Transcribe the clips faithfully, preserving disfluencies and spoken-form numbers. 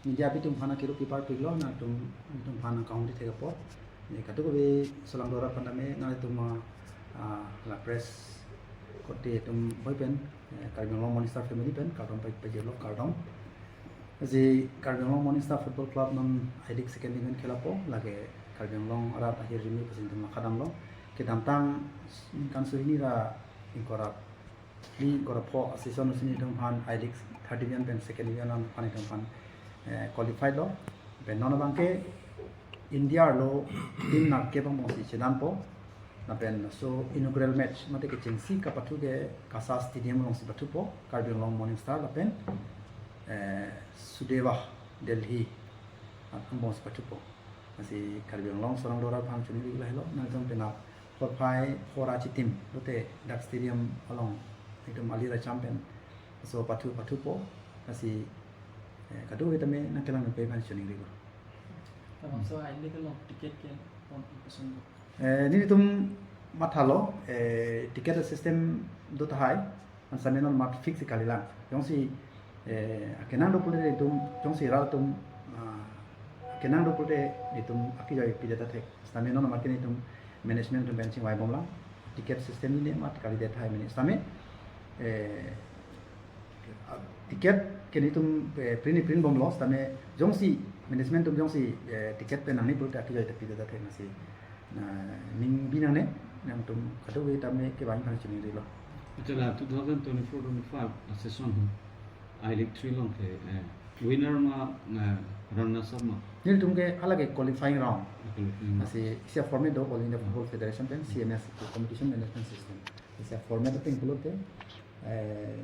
Media api atum aphan akiru pipar pilo, nangtum, nangtum aphan account di thek apot. Ye, kadokave Solangdo arat aphan tame, nangtum, ah, ah, la press korte atum boi pen, eh, Karbi Anglong Morning Star family pen, kardom pai pajirlo, kardom. Lasi Karbi Anglong Morning Star Football Club non I-League second division khelapo, lake Karbi Anglong arat ahirjume pusi nangtum la kadamlo. Kedamtang ningkan suhini ra ingkoi ra phli ingkoi ra pho a-season pusi nelitum aphan I-League third division pen second division aphan nelitum aphan, eh, qualified lo. Pen non abangke India arlo team nerkep angbongsi chedanpo. Lapen laso inaugural match mate kechengsi kapathu ke KASA Stadium alongsi pathupo, Karbi Anglong Morning Star lapen, eh, Sudheva Delhi angbongsi pathupo. Lasi Karbi Anglong Solangdo arat aphan choningri lahelo, nangtum penap pho phai pho ra chitim lote dak stadium along ekdom ali ra cham pen laso pathu pathupo. Lasi, eh, kadokave tame nangkelang nangpei aphan choningrilo. Tama so I-League along ticket ke kon person do? Eh, nelitum mathalo, eh, ticket system do tahai, man sitame non mat fix kalilang. Jongsi, eh, akenang do pulote nelitum, jongsi rat atum, ah, akenang do pulote nelitum akejoi pidet ta thek. Sitame non mat ke nelitum management atum pen chingvai bomlang. Ticket system ni ne mat kalidet tahai mene. Sitame, eh, ticket ke nelitum, eh, print print bomlo. Sitame jongsi management atum jongsi, eh, ticket pen nangne pulote akejoi ta pidet ta thek, lasi na ning bi nangne, nangtum kadokave tame kevang aphan choningrilo. Achala two thousand twenty-four twenty-five a-season hu I-League three along ke, eh, winner ma, eh, runners up ma? Nelitum ke hala ke qualifying round. Qualifying round. Lasi isi a-format do All India Football Federation pen, C M S, Competition Management System. Isi a-format pen pulote, eh,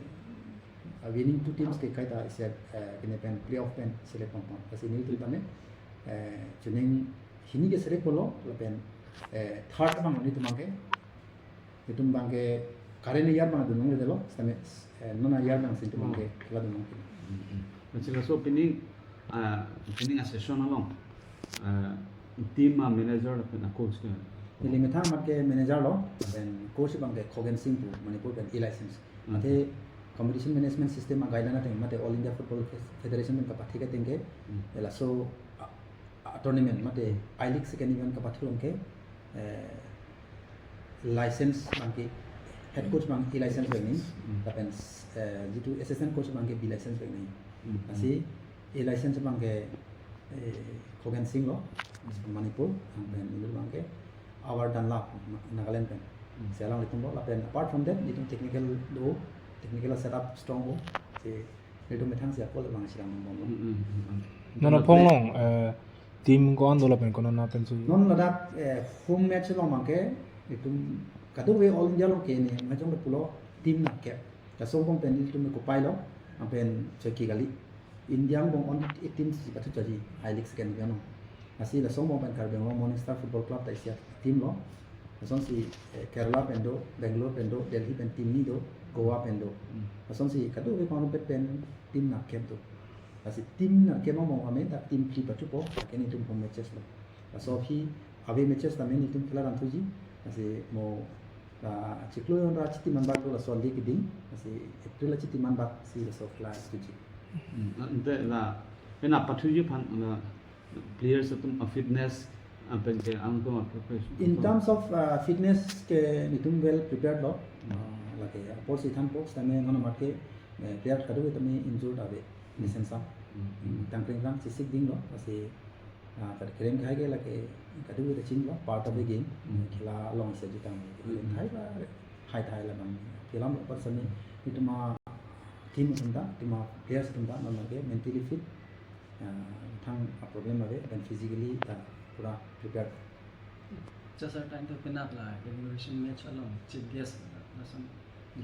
a-winning two teams ke kaita isi, eh, kene pen playoff pen select pon pon. Lasi nelitum tame, eh, chuning hini ke select ponlo, lapen, eh, third abang nelitum abangke, itum abangke current year abang dunlongledetlo, sitame, eh, non a-year abang si itum abangke khela dunlong. Hmm, hmm. Lasi laso pining, ah, pining a-season along, ah, team a-manager lapen a-coach ke? Neli methang amat ke manager lo, lapen coach abangke Khogen Singh pu Manipur pen e-license. Hmm. Mate competition management system a-guideline ateng, mate All India Football Fe-, Federation pen kapathik ateng ke, Hmm. laso, ah, ah, tournament, mate I-League second division kapathu along ke, eh, license abangke, head coach abang e-license veknei, Hmm. lapen, eh, jitu assistant coach abangke B-license veknei. Hmm. Lasi e-license abangke, eh, Khogen Singh lo, Manipur, lapen inut abangke Avar Danla, Nagaland pen. Hmm. Si alanglitum lo, lapen apart from that, itum technical do, technical setup strong ho, si itum methang si akol abang si lang bom lo. Hmm, hmm, hmm, hmm. Non aphong along, eh, team ko-an do lapen konat konat pensi? Non ladak, eh, home match along abangke, itum kadokave All India along ke ne, majong le pulo team nerkep. Laso angbong pen itum kopai lo, lapen choi ke kali. India angbong only eight teams si pathu chotji, I-League second division along. Lasi laso angbong pen Karbi Anglong Morning Star Football Club ta isi a-team lo. Lasonsi, eh, Kerala pen do, Bangalore pen do, Delhi pen team ni do, Goa pen do. Hmm. Lasonsi kadokave pangrumpet pen team nerkep do. Lasi team nerkep angbong ame ta team phli pathupo, ke nelitum home matches lo. Laso aphi away matches tame nelitum khela damthuji. Lasi mo, ah, chiklo jon ra chiti man bak do laso league keding. Lasi April achiti man bak si laso khela thuji. Hmm, la, ante la, pen apathuji aphan, la, players atum a-fitness, ah, pen ke angko a-preparation. In terms of, ah, fitness ke nelitum well prepared lo. Hmm. Ah, lake, apor si thanpo, sitame non amat ke, eh, player kadokave tame injured ave, Hmm. mesen sam. Hmm. Hmm, tangkring lang, sisik ding lo, lasi, ah, kad kereng khai ke lake, kadokave ta ching lo, part of the game, Hmm. khela along isi ajutang. Hmm. Kereng khai ba, hai thai labang. Kelam lo, apar sitame, itum a-team atum ta, itum a-players atum ta, non ke mentally fit, ah, thang a-problem ave, lapen physically ta pura prepared. Just a time to pin up la inauguration match along chief guest, uh, some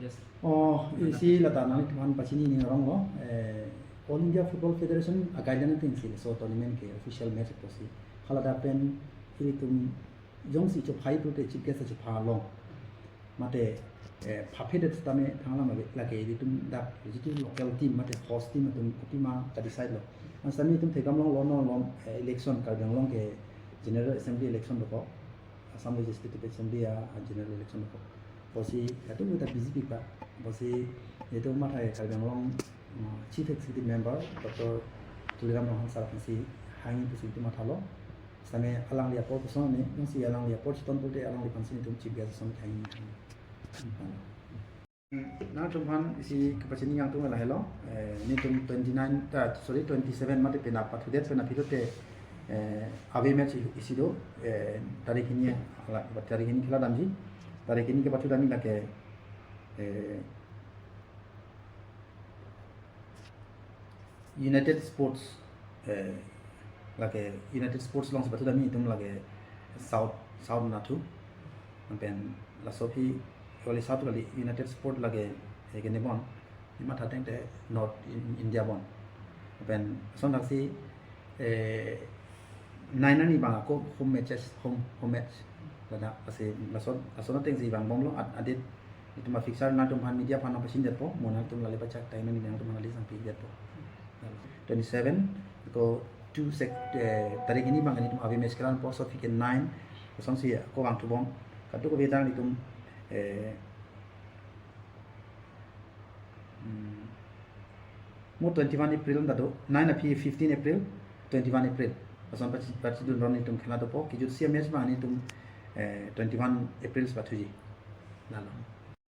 guest. Oh, isi lata nanglitum aphan pachini ning arong lo, eh, All India Football Federation a-guideline ateng si laso tournament ke official match pusi. Haladak pen ilitum jongsi chophai pulote chief guest chopha long. Mate, eh, phaphe det sitame thang alam ave, lake ilitum dak jitu local team mate host team atum kopima ta decide lo. An sitame itum thekdam longlo non lon, eh, election Karbi Anglong ke General Assembly election dokok, Assam Legislative Assembly a, a general election dokok. Pusi kadokave ta B J P pa, pusi itum mathai Karbi Anglong, uh, Chief Executive Member Doctor K. Tuliram Ronghang sir aphansi hangji pusi itum mathalo. Same alangli apor kosonne, jongsi alangli apor chiton pulote alangliphansi itum chief guest ason hangji. Nangtumphan isi kepachini yang tung lahelo. Eh, nelitum twenty-nine, ah, sorry, twenty-seven mate penap pathudet penap hilote, eh, away match isi do, eh, tarik hini, ala, tarik hini khela damji. Tarik hini kepathu damji lake, eh, United Sports, eh, lake United Sports alongsi pathu dam itum lake South, South nathu. Pen laso aphi kali South kali United Sport lake, eh, kene bon. Nematha ateng te North in India bon. Pen ason thaksi, eh, nine arni abang ako home matches, home, home match. Ladak asi lason, lason atengsi vangbomlo ad-, adet itum a-fixture nangtumphan media aphan nangpachini detpo, mo nangtum lale pachak tai nang nangtumphan lale sangpi detpo. Twenty-seven, ko two sec, eh, tarik hini abang nelitum away match kelang po, laso aphi ke nine, kosonsi ako vangthubom, kadokave ta nelitum, eh, hmm, mo twenty-one April ta do, nine aphi fifteen April, twenty-one April. Lason pachi, pachidun ron nelitum khela dopo, kejutsi a-match abang nelitum, eh, twenty-one April si pathuji. Lalo.